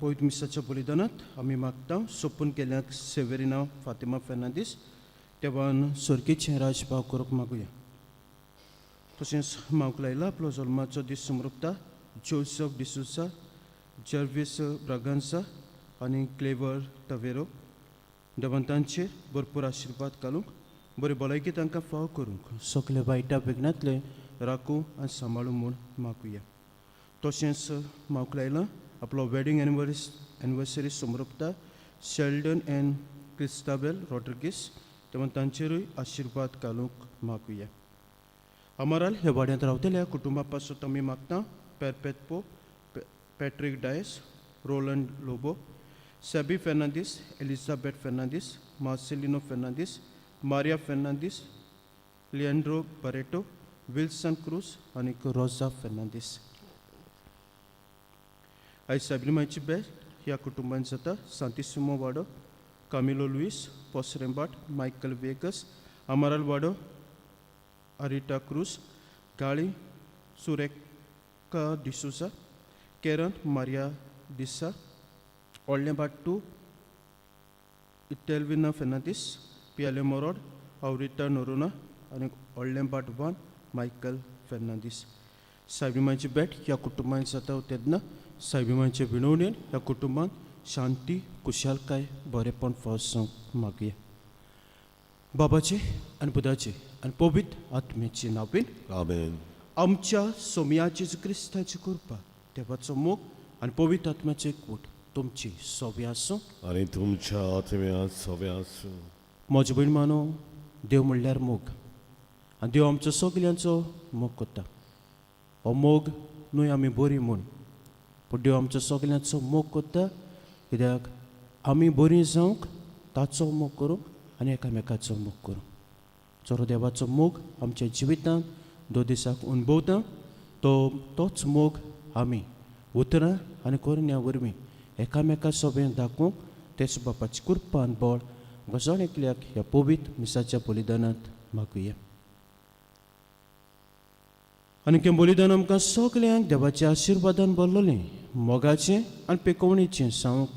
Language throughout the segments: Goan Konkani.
पवित्र मिसाच्या बलिदानात आमी मागता सोपून केल्याक सेवेरिना फातिमा फेर्नांदीस देवान सर्गेचें राजभाव करूंक मागुया. तशेंच मागूंक लायला आपलो जल्माचो दीस समृपता जोसफ डिसोजा, जर्वीस ब्रागांसा आनी क्लेवर तवेरो. देवान तांचेर भरपूर आशिर्वाद घालूंक, बरी भलायकी तांकां फाव करूंक, सगळे वायटा विघ्नांतले राखूं आनी सांबाळूं म्हूण मागुया. तशेंच मागूंक लायलां आपलो वेडींग एनिवर्सरी समृपता शेल्डन एंड क्रिस्ताबेल रॉड्रिगीस. तेन्ना तांचेरूय आशिर्वाद घालूंक मागुया. अमराल ह्या वाड्यांत रावतल्या कुटुंबा पासून आमी मागता पेरपेतपो, Patrick Dias, Roland Lobo, Seby Fernandes, Elizabeth Fernandes, Marcelino Fernandes, Maria Fernandes, Leandro Barreto, Wilson Cruz आनी रोजा फेर्नांदीस. आयज सायबिणी बेस्ट ह्या कुटुंबान जाता सांतिसिमो वाडो, कामिलो लुईस, पोसरेंबाट, मायकल वेगस, अमराल वाडो, अरिटा क्रूज, गाळी सुरेका डिसोजा, केरन मारिया डिसा, व्हडलें टू, इटेलविना फेर्नांदीस, पियाले मोरोड, आवरिटा नोरोना आनी व्हडलें बाट वन, मायकल फेर्नांदीस. सायबिमाची भेट ह्या कुटुंबान जाता तेन्ना सायबिमाचे विनवणेन ह्या कुटुंबान शांती, खुशालकाय, बरेपण फाव जावंक मागया. बाबाचे आनी पुताचे आनी पवित्र आत्म्याचे नांवान. आमेन. आमच्या सोमयाची क्रिस्ताची कृपा, देवाचो मोग आनी पवित्र आत्म्याचे एकवट तुमची सोबी आसूं. आनी तुमच्या आत्म्यात सोबे आसूं. म्हजे भयण मानो, देव म्हणल्यार मोग आनी देव आमचो सगल्यांचो मोग करता. हो मोग न्हय आमी बरीं म्हूण, पूण देव आमचो सगल्यांचो मोग करता कित्याक आमी बरीं जावंक, ताचो मोग करूंक आनी एकामेकाचो मोग करूंक. चरो देवाचो मोग आमच्या जिवितांत दो दिसाक अणभवता तो तोच मोग आमी उतरां आनी करण्या वरवीं एकामेका सोबें दाखोवंक तेच बापाची कृपा आनी बळ जण एकल्याक ह्या पवित्र मिसाच्या बलिदानांत मागुया. आनी तें बलिदान आमकां सगल्यांक देवाच्या आशिर्वादान भरलेलें, मोगाचें आनी पेकोवणेचें जावंक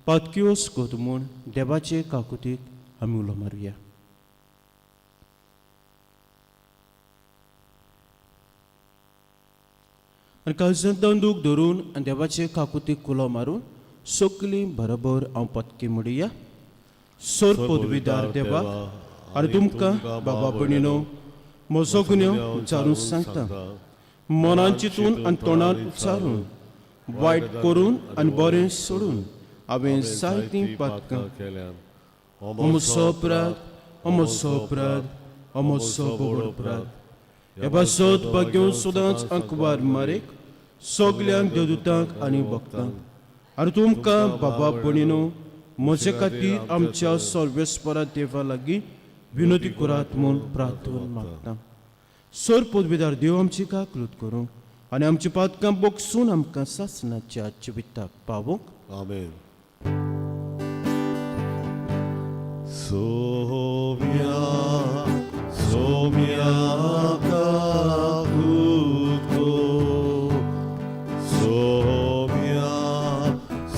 पातकियोस गोत म्हूण देवाचे काकुतीक आमी उलो मारुया. आनी काळजांत दूख धरून आनी देवाचे काकुतीक उलो मारून सगलीं बरोबर हांव पत्की म्हणुया. सोर पदवीदार देवा आनी तुमकां बाबा भयणीनो, म्हजो गुन्यांव उच्चारून सांगता. मनान चिंतून आनी तोंडान उच्चारून, वायट करून आनी बरें सोडून हांवें जायतीं पातकां केल्यान. म्हजो अपराध, म्हजो अपराध, म्हजो व्हड अपराध. हे पासत भाग्यो सदांच आंकवार मारेक, सगल्यांक देवदूतांक आनी भक्तांक आनी तुमकां बाबा भयणीनो, म्हजे खातीर आमच्या सर्वेस्परा देवा लागीं विनोदी करात म्हूण प्रार्थना मागता. सर पदवीदार देव आमची काकलूत करूंक आनी आमची पातकां बोगसून आमकां सासणाच्या जिविताक पावोवंक. आमेन. सोम्या सोम्या काकूत को, सोम्या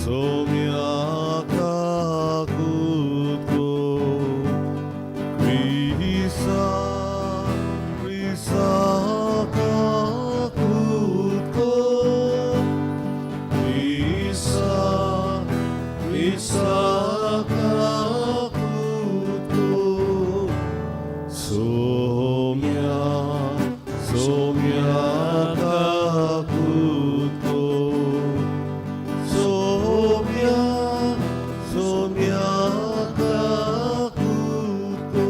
सोम्या काकूत को, क्रिसा क्रिसा काकूत को, क्रिसा क्रिसा काकूत को, सोम्या सोम्या काकूत को, सोम्या सोम्या काकूत को.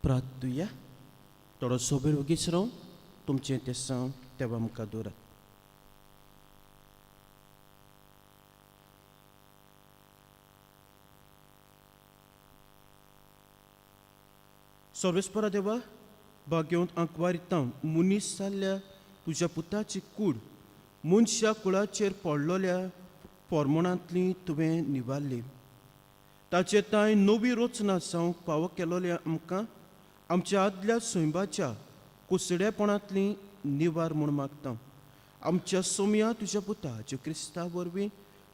प्रार्थुया. थोडो सोबेर वगीच रावन तुमचें तें सांव देवा मुखार दवरात. सर्वेस्परा देवा, भाग्यवंत आंकवारीतां मनीस जाल्ल्या तुज्या पुताची कूड मनशा कुळाचेर पडलोल्या पोरमोणांतली तुवें निवारली. ताचे तांय नवी रचना जावंक फावो केलोल्या आमकां आमच्या आदल्या सैंबाच्या कुसडेपणांतली निवार म्हूण मागता. आमच्या सोम्या तुज्या पुता जेजू क्रिस्ता वरवीं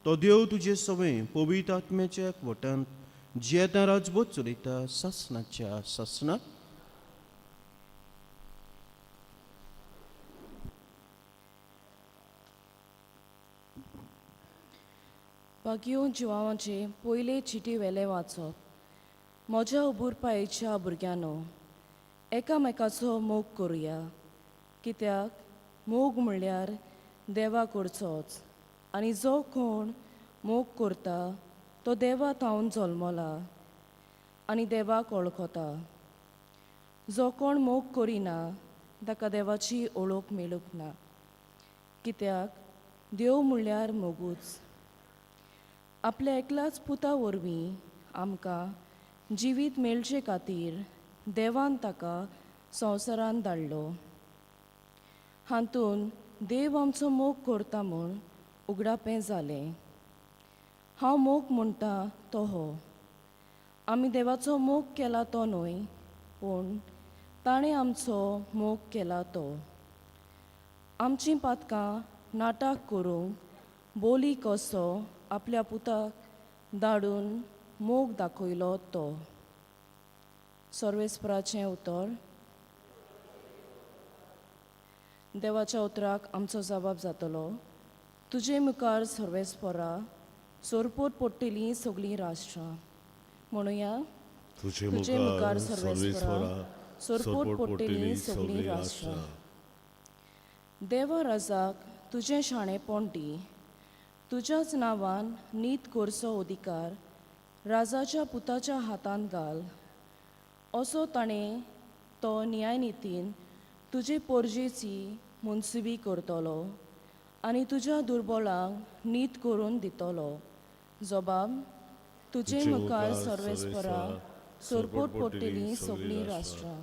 तो देव तुजे सवंय पवित्र आत्म्याच्या एकवटान जियेता राजबोध चलयता सासनाच्या सासना. बागयो जिवांवाचे पयले चिटी वेलें वाचप. म्हज्या उबुरपायेच्या भुरग्यांनो, एकामेकाचो मोग करुया, कित्याक मोग म्हणल्यार देवा करचोच आनी जो कोण मोग करता तो देवा थावन जल्मला आनी देवाक वळखता. जो कोण मोग करिना ताका देवाची ओळख मेळूंक ना, कित्याक देव म्हणल्यार मोगूच. आपल्या एकल्याच पुता वरवीं आमकां जिवीत मेळचे खातीर देवान ताका संवसारांत धाडलो. हातूंत देव आमचो मोग करता म्हूण उगडापें जालें. हांव मोग म्हणटा तो हो, आमी देवाचो मोग केला तो न्हय, पूण ताणें आमचो मोग केला तो. आमचीं पातकां नाटक करूंक बोली कसो आपल्या पुताक धाडून मोग दाखयलो तो. सर्वेस्पराचें उतर. देवाच्या उतराक आमचो जबाब जातलो. तुजे मुखार सर्वेस्परा सोरपोट पडटलीं सगळीं राष्ट्रां. म्हणुया, तुजे मुखार सर्वेस्परा सोरपोट पडटली सगळीं राष्ट्रां. देवा राजाक तुजें शाणेपण दी, तुज्याच नांवान नीत करचो अधिकार राजाच्या पुताच्या हातांत घाल. असो ताणें तो न्यायनितीन तुजे पोरजेची मुनसुबी करतलो आनी तुज्या दुर्बळांक नीत करून दितलो. जबाब, तुजे मुखार सर्वेस्परा सोरपोट पडटलीं सगळीं राष्ट्रां.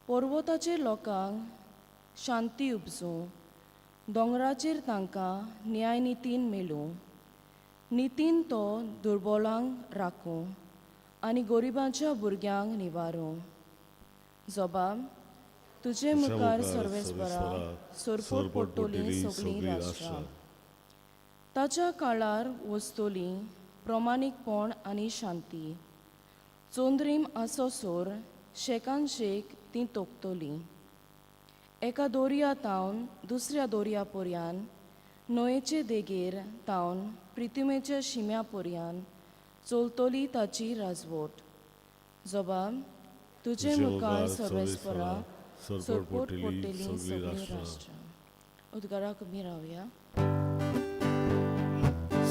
पर्वताचेर लोकांक शांती उपजूं, दोंगराचेर तांकां न्यायनितीन मेळूं. नितीन तो दुर्बोलांक राखूं आनी गरिबांच्या भुरग्यांक निवारूं. जबाब, तुजे मुखार सर्वेस्परा सोरपोट पडटलीं सगळीं राष्ट्रां. ताच्या काळार वसतली प्रमाणीकपण आनी शांती. चोंद्रीम आसोसोर शेकान शेक ती तोखतली. एका दोरया तावन दुसऱ्या दोरया पर्यान, न्हंयेचे देगेर तावन प्रितिमेच्या शिम्या पर्यान चलतली ताची राजवट. जबाब, तुजे मुखार सर्वेस्परा सोरपोट पडटलीं सगळीं राष्ट्रां. उद्गाराक उबी रावया.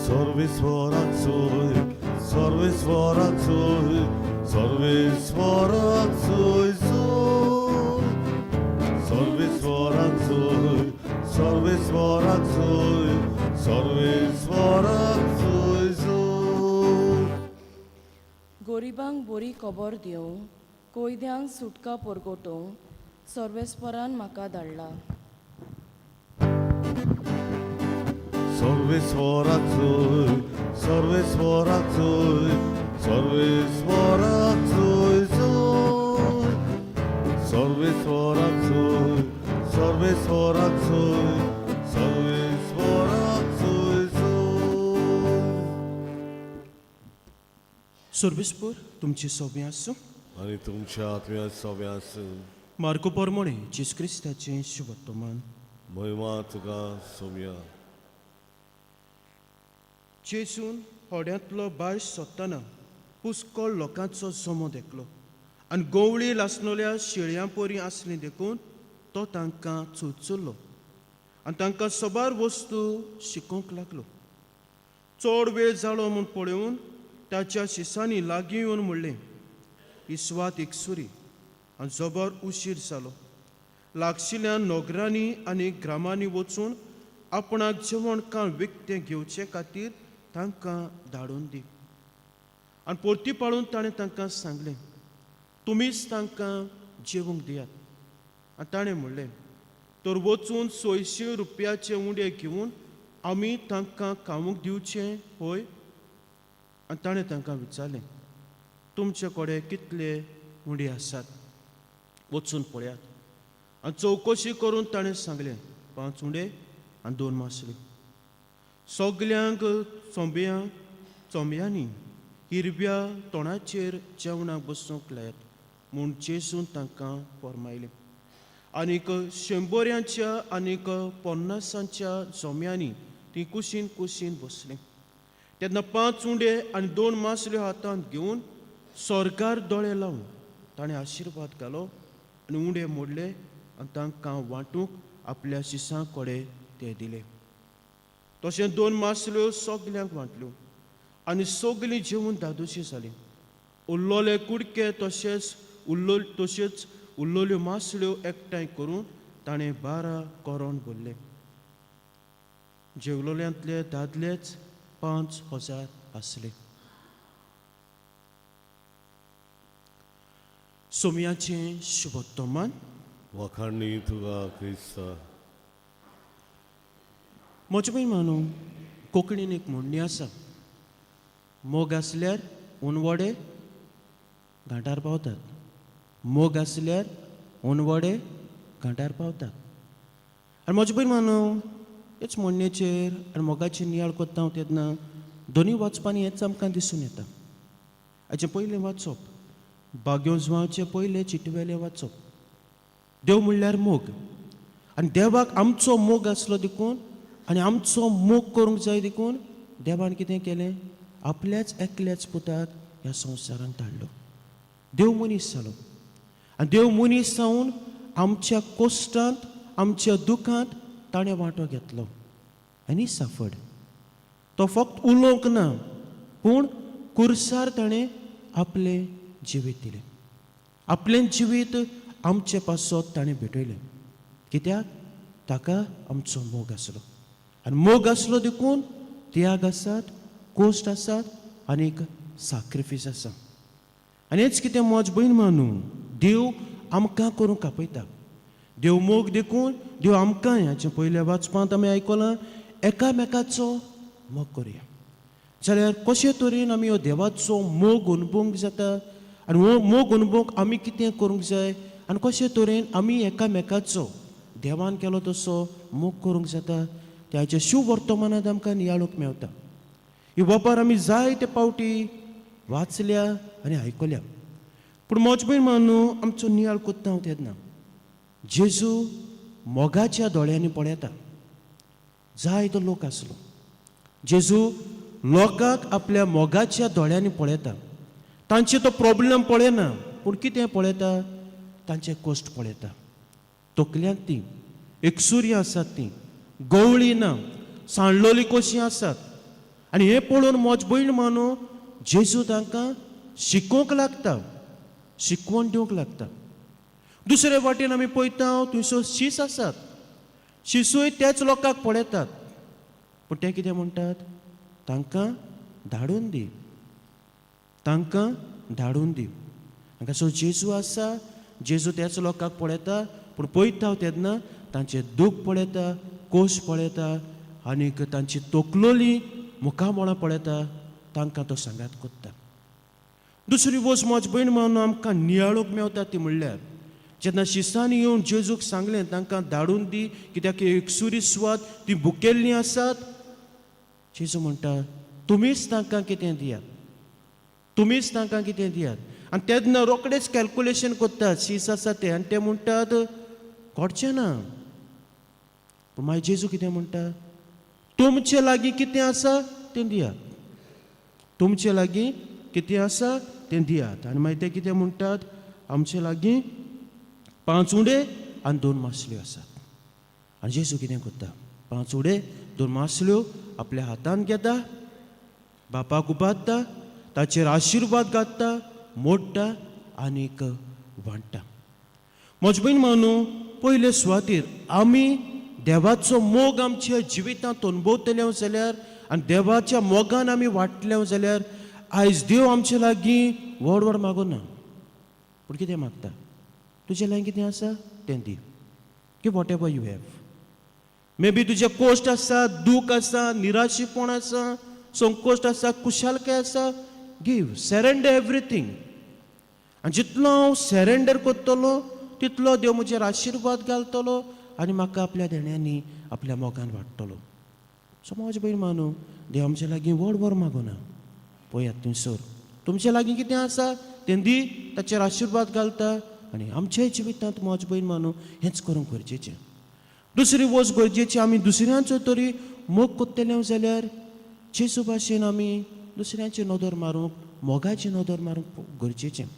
सर्वेस्वराक सोय, सर्वेस्वराक सोय, सर्वेस्वराक सोय सोय. सर्वेस्वराक सोय, सर्वेस्वराक सोय, सर्वेस्वराक सोय सोय. गरिबांक बरी खबर दिवंक, कोयद्यांक सुटका परगटोवंक सर्वेस्परान म्हाका धाडला. सर्वेस्वराक सोय, सर्वेस्वराक सोय, सर्वेस्वराक सोय सोय. सर्वेस्वराक सोय, सर्वेस्वराक सोय, सर्वेस्वराक सोय सोय. सर्वेस्पर तुमची सोबें आसूं आनी तुमच्या आत्म्यात सोबें आसूं. मार्को पोरमोणे जेजू क्रिस्ताचें शुभत्वमान. महिमा तुका सोम्या. जेजून होड्यांतलो भायर सोदतना पुस्कळ लोकांचो जमो देखलो आनी गोवळी लासनोल्या शेळयां परी आसली देखून तो तांकां चुरचुरलो आनी तांकां सबार वस्तू शिकोवंक लागलो. चड वेळ जालो म्हूण पळोवन ताच्या शिसांनी लागीं येवन म्हणलें, ही सुवात एकसुरी आनी जबर उशीर जालो. लागशिल्ल्या नगरांनी आनी ग्रामांनी वचून आपणाक जेवण काण विकतें घेवचे खातीर तांकां धाडून दी. आनी परती पाळून ताणें तांकां सांगलें, तुमीच तांकां जेवंक दियात. आनी ताणें म्हणलें, तर वचून 600 रुपयाचे उंडे घेवन आमी तांकां खावंक दिवचें हय? आनी ताणें तांकां विचारलें, तुमचे कडेन कितले उंडे आसात? वचून पळयात. आनी चवकशी करून ताणें सांगलें, 5 उंडे आनी 2 मासल्यो. सगल्यांक चोंब्या चोंब्यांनी हिरव्या तोंडाचेर जेवणाक बसूंक लायात म्हूण जेजून तांकां फर्मायलें. आनीक 100 आनीक 50 जोम्यांनी ती कुशीन कुशीन बसलीं. तेन्ना 5 उंडे आनी 2 मासल्यो हातांत घेवन स्वर्गार दोळे लावन ताणें आशिर्वाद घालो आनी उंडे मोडले आनी तांकां वांटूंक आपल्या शिसां कडेन ते दिले. तशें 2 मासल्यो सगल्यांक वांटल्यो आनी सगलीं जेवन धादोशी जालीं. उरलोले कुडके तशेंच उरलोल्यो मासल्यो एकठांय करून ताणें 12 कोरोण भरले. जेवलोल्यांतले दादलेच 5000 आसले. सोमयाचें शुभोत्तमान. वाखाणी तुका क्रिस्ता. म्हजे पय मानू कोंकणीन एक म्हणणी आसा, मोग आसल्यार उनवडे घांटार पावतात, मोग आसल्यार उनवडे घांटार पावतात. आनी म्हजे पय मानू हेच म्हणणेचेर आनी मोगाचेर नियाळ करता हांव तेन्ना दोनूय वाचपांनी हेंच आमकां दिसून येता. हाचें पयलें वाचप बाग्योजवाचें पयलें चिटवेलें वाचप. देव म्हणल्यार मोग आनी देवाक आमचो मोग आसलो देखून आनी आमचो मोग करूंक जाय देखून देवान कितें केलें, आपल्याच एकल्याच पुताक ह्या संवसारांत धाडलो. देव मनीस जालो आनी देव मनीस जावन आमच्या कोश्टांत आमच्या दुखांत ताणें वांटो घेतलो आनी साफड. तो फक्त उलोवंक ना पूण कुर्सार ताणें आपलें जिवीत दिलें. आपलें जिवीत आमचे पासत ताणें भेटयलें. कित्याक? ताका आमचो मोग आसलो आनी मोग आसलो देखून त्याग आसात, कोश्ट आसात आनी एक साक्रिफीस आसा. आनी हेच कितें म्हज भयण मानू देव आमकां करूंक आपयता. देव मोग देखून देव आमकां हाचें पयल्या वाचपांत आमी आयकलां एकामेकाचो मोग करुया. जाल्यार कशे तरेन आमी हो देवाचो मोग अनुभवंक जाता आनी हो मोग अनुभवंक आमी कितें करूंक जाय आनी कशे तरेन आमी एकामेकाचो देवान केलो तसो मोग करूंक जाता त्याचे शुभ वर्तमानांत आमकां नियाळूंक मेवता. ही वपार आमी जायते पावटी वाचल्या आनी आयकल्या पूण म्हज भयण मानू आमचो नियाळ करता हांव तेन्ना जेजू मोगाच्या दोळ्यांनी पळयता. जायतो लोक आसलो, जेजू लोकांक आपल्या मोगाच्या दोळ्यांनी पळयता. तांचे तो प्रॉब्लम पळयना पूण कितें पळयता, तांचे कश्ट पळयता. तकल्यांत ती एकसुरी आसात, ती गवळी ना, सांडलोली कशीं आसात. आनी हें पळोवन म्हज भयण मानू जेजू तांकां शिकोवंक लागता, शिकवण दिवंक लागता. दुसरे वाटेन आमी पळयता थंयसर शीस आसात, शिसूय त्याच लोकांक पळयतात पूण ते कितें म्हणटात, तांकां धाडून दी, तांकां धाडून दी. हांगासर जेजू आसा, जेजू त्याच लोकांक पळयता पूण पळयता तेन्ना तांचें दूख पळयता, कोश पळयता आनीक तांची तोकलोली मुखामळां पळयता, तांकां तो सांगात कोत्ता. दुसरी वस्त म्हज भयण मानून आमकां नियाळूंक मेवता ती म्हणल्यार जेन्ना शिसांनी येवन जेजूक सांगलें तांकां धाडून दी कित्याक एकसुरी सुवात ती भुकेल्लीं आसात, जेजू म्हणटा तुमीच तांकां कितें दियात, तुमीच तांकां कितें दियात. आनी तेन्ना रोखडेच कॅल्कुलेशन करतात शीस आसा ते आनी ते म्हणटात घडचें ना. पूण मागीर जेजू कितें म्हणटा, तुमचे लागीं कितें आसा तें दियात, तुमचे लागीं कितें आसा तें दियात. आनी मागीर ते कितें म्हणटात, आमचे लागीं 5 उंडे आनी 2 मासल्यो आसात. आनी जेजू कितें करता, 5 उंडे 2 मासल्यो आपल्या हातान घेता, बापाक उबारता, ताचेर आशिर्वाद घालता, मोडटा आनीक वांट्टा. म्हज भयण मानू पयले सुवातेर आमी देवाचो मोग आमच्या जिवितांत अनुभवतले जाल्यार आनी देवाच्या मोगान आमी वांटले जाल्यार आयज देव आमचे लागीं व्हड व्हड मागना पूण कितें मागता, तुजे लागीं कितें आसा तें दी, की whatever you have. Maybe तुजें कोश्ट आसा, दूख आसा, निराशीपण आसा, संकोश्ट आसा, खुशालकाय आसा, गिव, सरेंडर एवरीथींग. आनी जितलो हांव सरेंडर करतलो तितलो देव म्हजेर आशिर्वाद घालतलो आनी म्हाका आपल्या देण्यांनी आपल्या मोगान वाडटलो. सो म्हजे भयण मानू, देव आमचे लागीं व्हड व्हड मागूना. पळयात थंयसर तुमचे लागीं कितें आसा तें दी, ताचेर आशिर्वाद घालता. आनी आमच्या जिवितांत म्हजे भयण मानू हेंच करूंक गरजेचें. दुसरी वस्त गरजेची, आमी दुसऱ्यांचो तरी मोग कोत्तले जाल्यार जेजू भाशेन आमी दुसऱ्यांची नदर मारूंक, मोगाची नदर मारूंक गरजेचें.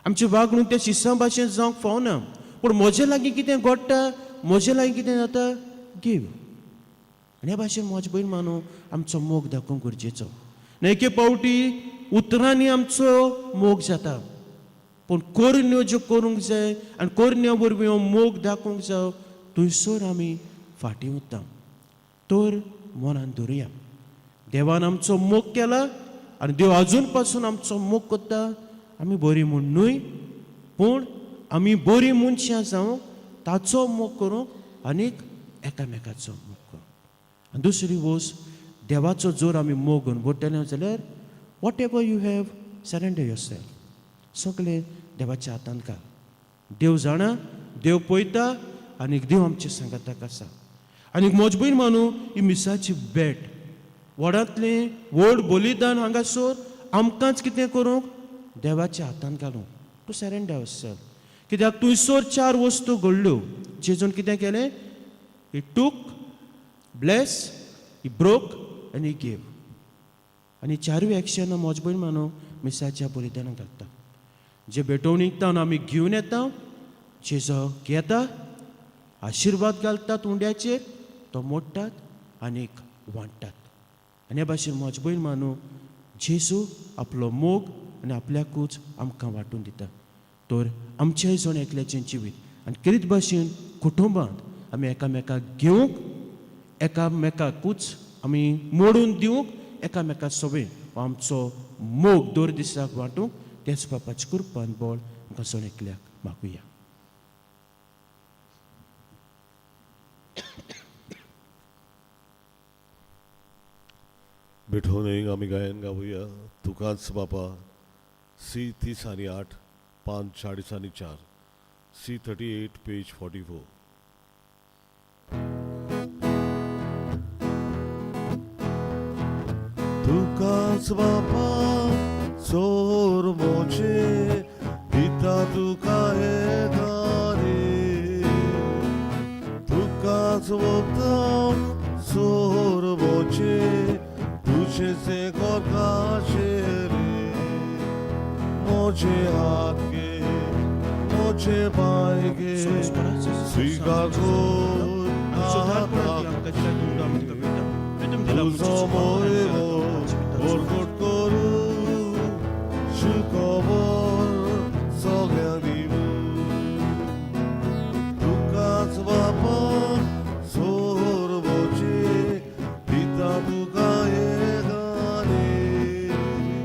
आमची वागणूक त्या शिसां भाशेन जावंक फावना, पूण म्हजे लागीं कितें घडटा, म्हजे लागीं कितें जाता, गिव. आनी ह्या भाशेन म्हजे भयण मानू आमचो मोग दाखोवंक गरजेचो. एके फावटी उतरांनी आमचो मोग जाता, पूण करण्यो ज्यो करूंक जाय आनी करण्यो वरवीं हो मोग दाखोवंक जाय थंयसर आमी फाटीं उरता. तर मनान धरुया, देवान आमचो मोग केला आनी देव आजून पासून आमचो मोग करता. आमी बरीं म्हूण न्हय, पूण आमी बरीं मनशां जावंक ताचो मोग करूंक आनीक एकामेकाचो मोग करूंक. आनी दुसरी वस्त, देवाचो जोर आमी मोग अणभवतले जाल्यार whatever you have surrender yourself, सगळें देवाच्या हातान घाल. देव जाणा, देव पळयता आनी देव आमचे सांगाताक आसा. आनी म्हज भयण मानू, ही मिसाची भेट व्हडांतलें व्हड बलिदान हांगासर आमकांच कितें करूंक देवाच्या हातान घालूंक, टू सरेंडर your self. कित्याक थंयसर चार वस्तू घडल्यो. जेजून कितें केलें? He took, bless, he broke आनी he gave. आनी चारूय एक्शनां म्हज भयण मानू मिसाच्या बलिदानाक घालता. जे भेटवणीक तावन आमी घेवन येता, जेजो घेता, आशिर्वाद घालतात उंड्याचेर, तो मोडटात आनीक वांट्टात. आनी ह्या भाशेन म्हज भयण मानू जेजू आपलो मोग आनी आपल्याकूच आमकां वांटून दिता. तर आमचें जण एकल्याचें जिवीत आनी करीत भाशेन कुटुंबांत आमी एकामेकाक घेवंक, एकामेकाकूच आमी मोडून दिवंक, एकामेका सोबें आमचो मोग दर दिसाक वांटूंक तेच बापाचे कृपान बळ आमकां जण एकल्याक मागुया. भेटवणीक आमी गायन गावया तुकाच बापा, सी 30 आनी 8, पान 40 आनी 4, सी 38 पेज 44. तुकाच बापा चोर मोचे दिता तुका हे गारे, तुकाच वता चोर मोचे तुझे से रे, मोचे हात गे मोचे पाय गे स्वीकार कर तुजो मोहिमो प्रकट करूं सुखबर सगळ्यांक दिवूं, तुकाच बापा चोर मोचे दिता तुका हे गाणे,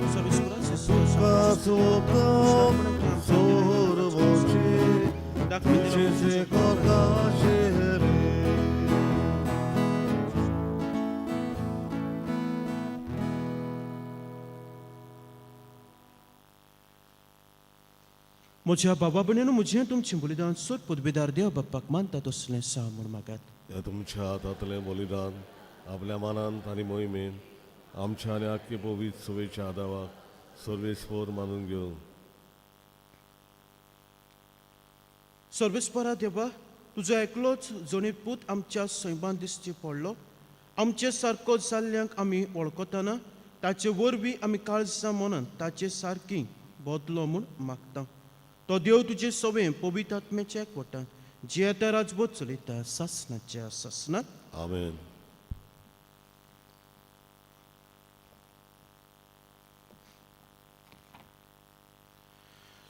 तुकाच वता चोर मोचे तुझे से रे. म्हज्या बाबा भयणीनो, म्हजें तुमचें बलिदान सोद पदवीदार देव बाप्पाक मानता तसलें सा म्हूण मागात. ह्या तुमच्या हातांतलें बलिदान आपल्या मनांत आनी मोहिमेन आमच्या आनी आख्खे पवित्र सवेच्या आदावाक सर्वेस्पोर मानून घेवन. सर्वेस्परा देवा, तुजो एकलोच जणी पूत आमच्या सैमान दिसची पडलो. आमचे सारको जाल्ल्यांक आमी वळखतना ताचे वरवीं आमी काळजां मनान ताचे सारकी बदलो म्हूण मागता. तो देव तुजे सवें पवित्र आत्म्याच्या एकवटान जियेता राजबोध चलयता सासनाच्या सासनात. आमेन.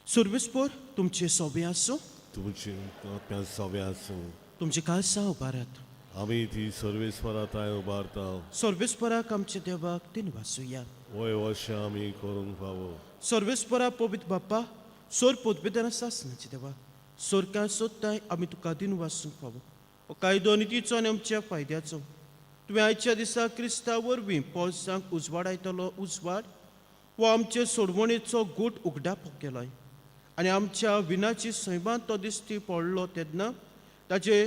सर्वेस्पोर तुमचे सोबे आसूं, तुमची आत्म्या सवे आसूं. तुमचे काळसां उबारात. आमी ती सर्वेस्परा ताय उबारता. सर्वेस्पराक आमच्या देवाक तीन वासुया. वय वर्षां आमी करूंक फावो. सर्वेस्परा पवित्र बाप्पा, सोर पोतबेदार सासनाचे देवा, सोरकां सोदताय आमी तुका दिन वासूंक फावो. हो कायदो नितीचो आनी आमच्या फायद्याचो. तुवें आयच्या दिसा क्रिस्ता वरवीं पोळसांक उजवाडायतलो उजवाड हो आमचे सोडवणेचो गूट उगडापो केलाय आनी आमच्या विनाची सैमांत तो दिसती पडलो तेन्ना ताचे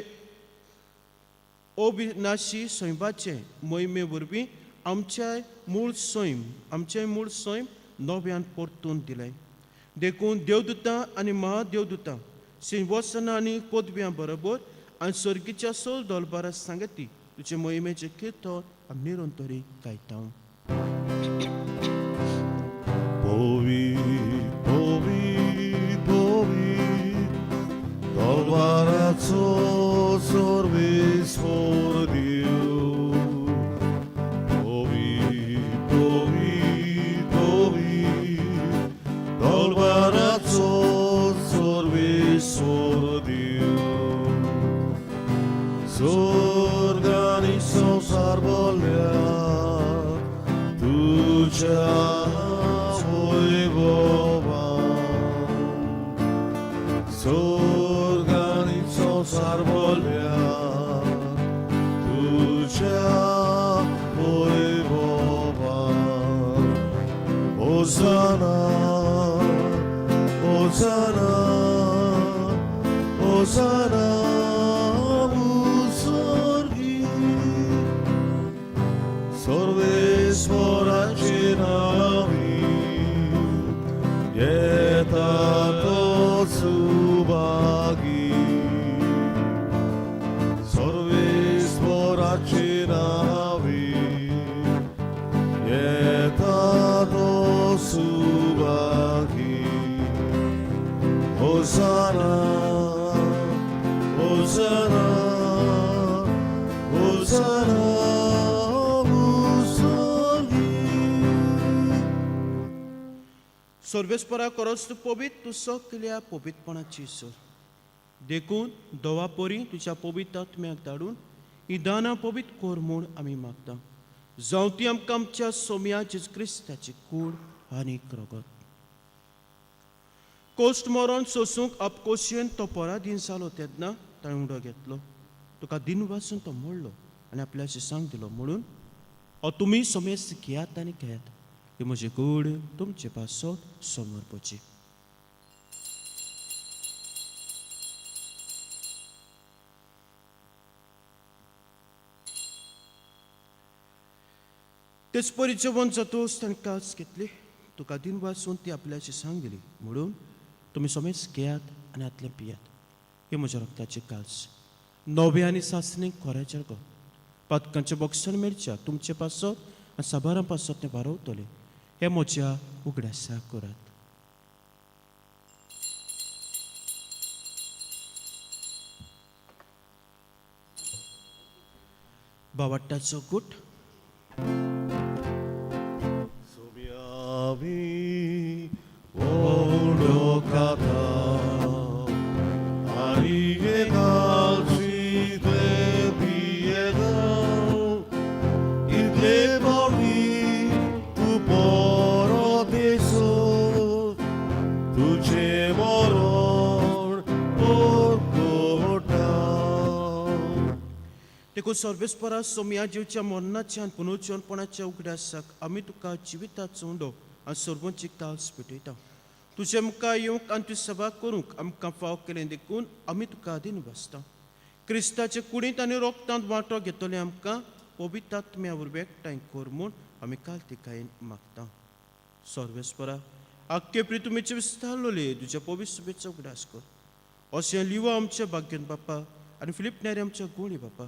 अविनाशी सैमाचे मोहिमे वरवीं आमच्या मूळ सैम आमचें मूळ सैम नव्यान परतून दिलें. देखून देवदूतां आनी महादेवदूतां सिंवासनां आनी पदव्यां बरोबर आनी सर्गीच्या सोल दलबारा सांगती तुजे मोहिमेचें कीर्तन आमी निरंतरी गायता. पवित्र पवित्र पवित्र दरबाराचो सर्वेस्पर देव. पवित्र पवित्र पवित्र दरबाराचो सर्वेस्पर देव. स्वर्ग आनी संवसार भरल्या तुज्या वैभवान. स्वर्ग आनी संवसार भरल्या तुज्या वैभवान. होसाना होसाना होसाना स्वर्गी सर्वेश्वराचे नावी येता तो सुभागी. सर्वेश्वराचे नावी येता तो सुभागी. होसाना होसाना होसाना स्वर्गी. सर्वेस्परा करस तूं पवित्र, तूं सगल्या पवित्रपणाची सर. देखून दवा परी तुज्या पवित्र आत्म्याक धाडून ही दानां पवित्र कर म्हूण आमी मागता. जावं ती आमकां आमच्या सोम्या जेजू क्रिस्ताची कूड आनी रगत. कोश्ट मरण सोसूंक आपकोशयेन तो पराधीन जालो तेन्ना ताणें उडो घेतलो, तुका दिन वासून तो मोडलो आनी आपल्या शिसांक दिलो म्हणून हो तुमी समेस्त घेयात आनी घेयात, ही म्हजी कूड तुमचे पासत समर्पची. तेच परी जेवण जातोच ताणें कास घेतली, तुका दिन वासून ती आपल्या शिसांक दिली म्हणून तुमी समेस्त घेयात आनी हातलें पियात, ही म्हज्या रक्ताची कास नवे आनी सासणीक खोऱ्याचें रगत. पातकांचें बक्षण मेळच्या तुमचे पासत आनी साबारां पासत तें वारवतलें. हें म्हज्या उगडासा करात. बावट्टाचो गुट. सोम्यावी ओडो खाता आनी एकाची ते पियेता इतले पावटी तूं परत येसो तुजें मरण परकोटा. देखून सर्वेस्परा सोम्या जिवच्या मरणाच्या आनी पुनर्जीवनपणाच्या उगडासाक आमी तुका जिविताचो उंडो आनी सर्वांची कास पेटयता. तुजे मुखार येवंक आनी तुजी सेवा करूंक आमकां फाव केलें देखून आमी तुका अधीन बसता. क्रिस्ताचे कुडींत आनी रोगतांत वांटो घेतले आमकां पवित्र आत्म्या वरवीं एकठांय कर म्हूण आमी कालतिकायेन मागता. सर्वेस्परा आख्खे प्रितुमेचे विस्तारलोले तुज्या पवित्र सुबेचो उगडास कर. अशें लिवा आमच्या भाग्यन बापा आनी फिलीप नेरी आमच्या गोळी बापा,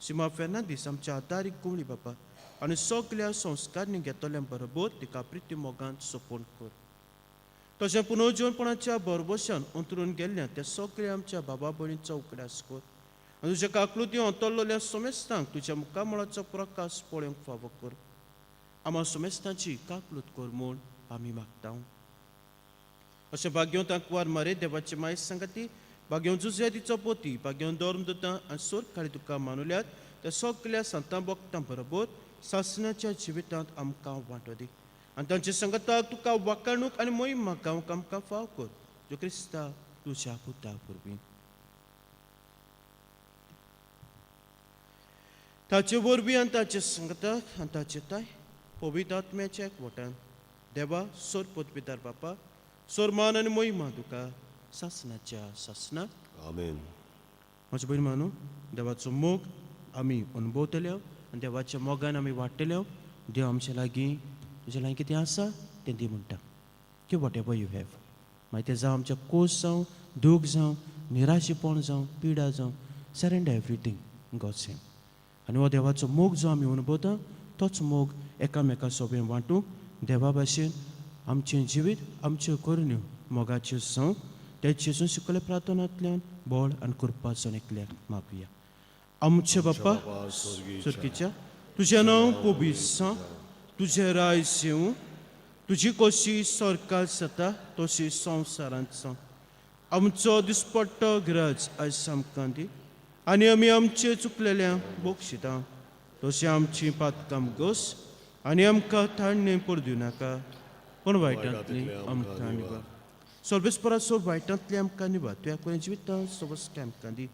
सीमा फेर्नांदीस आमच्या आदारीक गोळी बापा आनी सगल्या संस्कारणी घेतल्या बरोबर तिका प्रिती मोगान सोंपोवन कर. तशें पुनर्जीवनपणाच्या बरबशान अंतरून गेल्ल्या त्या सगल्या आमच्या बाबा भयणीचो उगडास कर आनी तुज्या काकलुती अंतरलेल्या समेस्तांक तुज्या मुखामळाचो प्रकाश पळोवंक फावो कर. आमा समेस्तांची काकलूत कर म्हूण आमी मागता. अशें भाग्यों तांकवार मारे देवाची माय सांगाती, भाग्यों जुझे तिचो पोती, भाग्यों धर्म दुतां आनी सोर काळी तुका मानुल्यात त्या सगल्या संतां भक्तां बरोबर सासणाच्या जिवितांत आमकां वांटो दी आनी तांचे संगताक तुका वाकाणूक आनी मोहिमा गावंक आमकां फाव कर, जो क्रिस्ता तुज्या पुता वरवीं. ताचे वरवीं आनी ताचे संगताक आनी ताचे ताय पवित्र आत्म्याच्या एकवटान देवा सोर पदवीदार बापा सोर मान आनी मोहिमा तुका सासणाच्या सासणाक. आमेन. म्हजे भयण मानू देवाचो मोग आमी अणभवतले आनी देवाच्या मोगान आमी वाडटले. देव आमच्या लागीं तुज्या लागीं कितें आसा तें दी म्हणटा की what ever you have. मागीर तें जावं आमचें कोस जावं, दूख जावं, निराशेपण जावं, पिडा जावं, सरेंडर एवरीथींग गॉड्स हँड. आनी हो देवाचो मोग जो आमी अणभवता तोच मोग एकामेका सोबें वांटूंक देवा भाशेन आमचें जिवीत आमच्यो करण्यो मोगाच्यो जावं. ते जेजून शिकयल्ल्या प्रार्थनांतल्यान बळ आनी कृपा जण एकल्याक मागुया. आमचे बापा सुरकीच्या, तुजें नांव पवित्र जावं, तुजें राज येवं, तुजी कशी सरकार जाता तशी संवसारांत जावं. आमचो दिसपट्टो ग्रज आयज आमकां दी आनी आमी आमचे चुकलेल्या बक्षिता तशें आमची पातकां गोस आनी आमकां थाडणें पडूं नाका पूण वायटांतली आमकां निवार. सर्वेस्परा सोड वायटांतली आमकां निवार, तुवें कोणें जिविता सोबसकाय आमकां दी.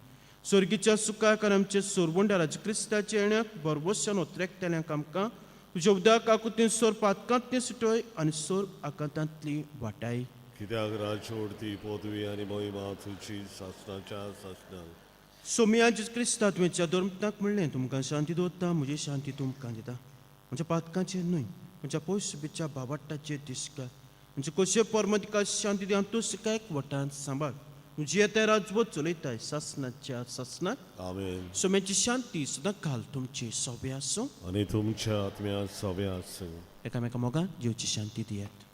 स्वर्गीच्या सुखाक आनी आमचे सोरवंडाराज क्रिस्ताच्या येण्याक भरवशान ओत्रेकतल्यांक आमकां तुज्या उदक आकुतीन सोर पातकांतली सुटय आनी सोर आकांतांतली वाटाय. कित्याक राजवडती पदवी आनी महिमा तुजी सासणाच्या सासणाक. सोमिया जेजू क्रिस्ता, तुवें धर्मताक म्हणलें, तुमकां शांती दवरता, म्हजी शांती तुमकां दिता. म्हज्या पातकांचेर न्हय, म्हज्या पयस बाबाट्टाचेर दिसका. म्हणजे कशे परमतिका शांती दी आनी तूं एक वटान सांबाळ. तुजी येता राजवत चलयताय सासणाच्या सासणाक. आमेन. सोम्याची शांती सदां काल तुमची सोबे आसूं आनी तुमच्या आत्म्या सोबे आसूं. एकामेका मोगान जिवची शांती दियात.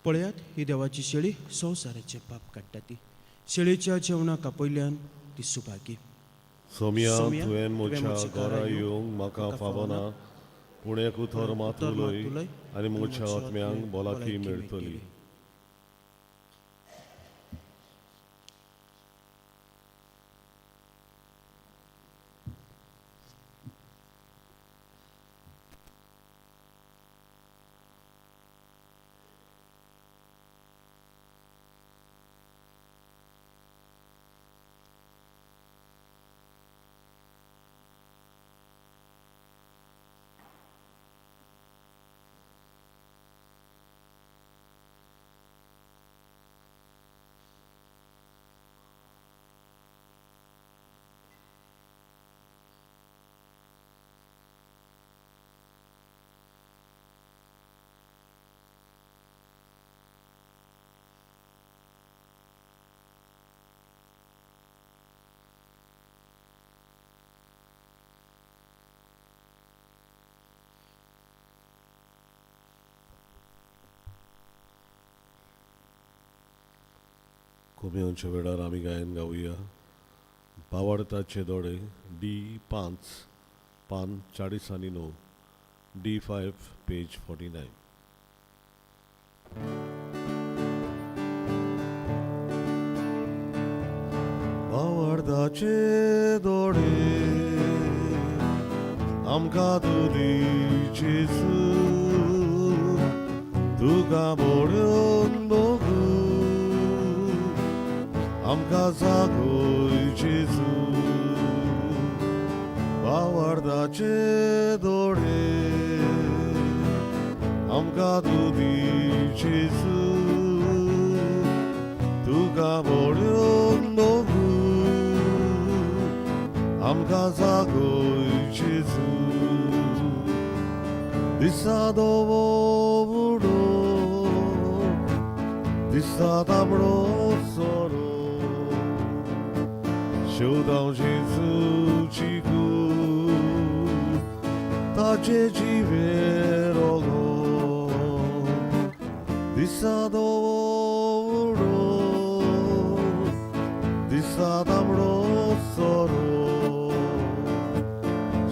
पळयात ही देवाची शेळी संवसाराचें पाप काडटा. ती शेळीच्या जेवणाक आपयल्यान ती सुभागी. सोमिया, सोम्या, तुवें तुवें म्हज्या म्हज्या घरा घरा येवंक म्हाका फावना, पूण एक उतर मात उलय आनी म्हज्या आत्म्यांक भलायकी मेळटली. कोमियांच्या वेळार आमी गायन गावया बावडताचे दोडे डी 5 पान 49, D5 page 49. बावडताचे दोडे आमकां तूं दी जेजू, तुका बरोवन बघू आमकां जागय जेजू. बावडताचे दोडे आमकां तूं दी जेजू, तुका बरोवन बघू आमकां जागय जेजू. दिसा दोवो उडो, दिसा तांबडो सोरो, शेवदांव जेजूची कूस ताचे जिवे रोगो. दिसा दोवो उडो, दिसा तांबडो सोरो,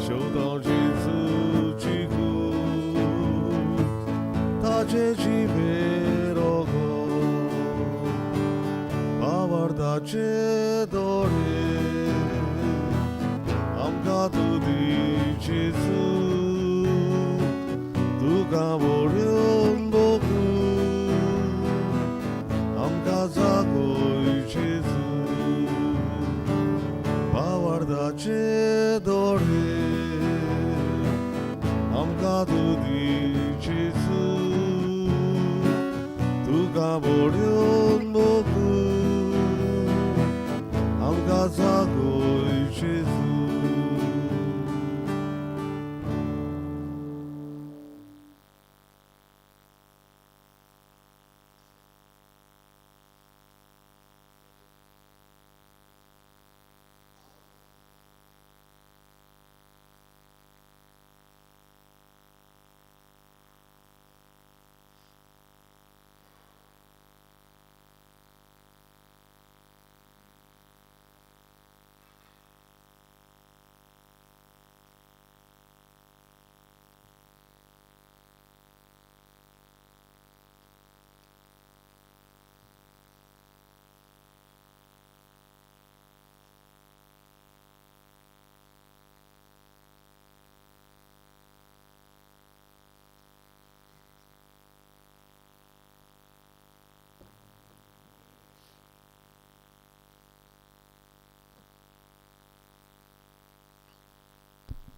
शेवदांव जेजूची कूस ताचे जिवे रोगो. बावडताचे दोडे आमकां तूं दी जेजू, तुका बरोवन बघू आमकां जागय. आमचे दोळे आमकां तूं दी जेजू तुका बोड्योन मोगू आमकां जागोय जेजू.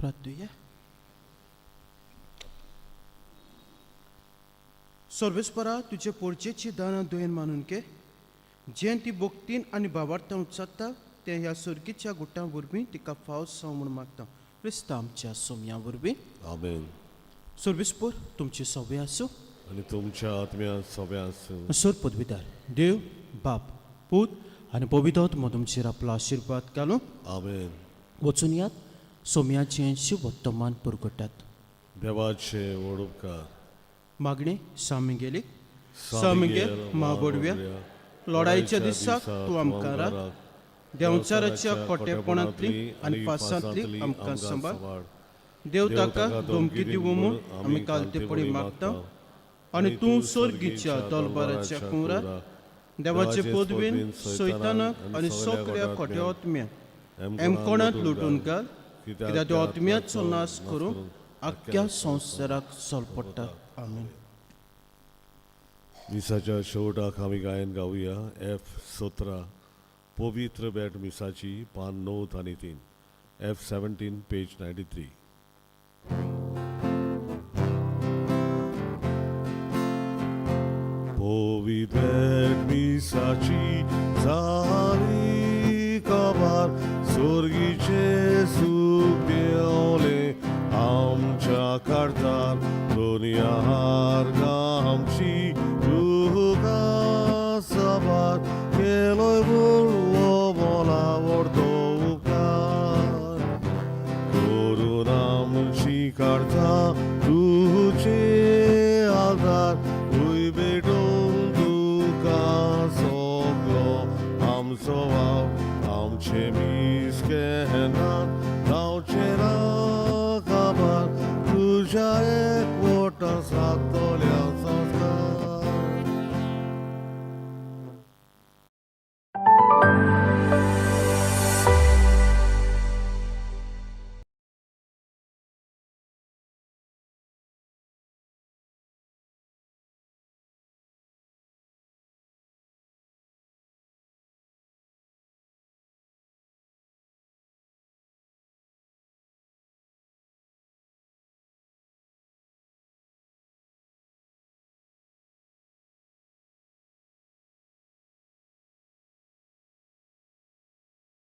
प्रार्थुया. सर्वेस्परा तुजे पोरचेची दानां दुयेन मानून घे, जें ती भक्तीन आनी भावार्थान उच्चारता तें ह्या सर्गीच्या गुटां वरवीं तिका फावस जावं म्हूण मागता, क्रिस्तांव आमच्या सोम्या वरवीं. आमेन. सर्वेस्पर तुमची सवय आसूं आनी तुमच्या आत्म्यान सगळें आसूं. सर पदवीदार देव बाप पूत आनी पवित्र तुमचेर आपलो आशिर्वाद घालूं. आमेन. वचून यात, सोम्याचें शिवोत्तमान पुरगटात. देवाचे व्हड उपकार. मागणें सामिगेलीक. सामिगेल म्हाबडव्या, लढाईच्या दिसाक तूं आमकां राख, देंवचाराच्या खोटेपणांतली आनी फासांतली आमकां सांबाळ. देव ताका धमकी दिवं म्हूण आमी कालतेपणी मागता आनी तूं सर्गीच्या दलबाराच्या कुंवरार देवाचे पदवीन सैतानाक आनी सगळ्या खोट्या आत्म्याक एमकोणांत लुटून घाल, कित्याक त्यो आत्म्याचो नाश करूंक आख्ख्या संवसाराक सल पडटा. आमेन. मिसाच्या शेवटाक आमी गायन गावया एफ 17 पवित्र भेट मिसाची, पान 9 आनी 3, एफ 17 पेज 93. पवित्र भेट मिसाची जाली कबार, सोर्गीचे सूख देवले आमच्या काळजार, दुनियार आमची तुका सबार केलोय बोलवो बोलावडतो उपकार. करून आमची काळजा तुझे आधार, उय भेटून तुका सगलो आमचो वाव, आमचे मीस केन्ना जावचें ना काबार, तुज्या एकवटा सात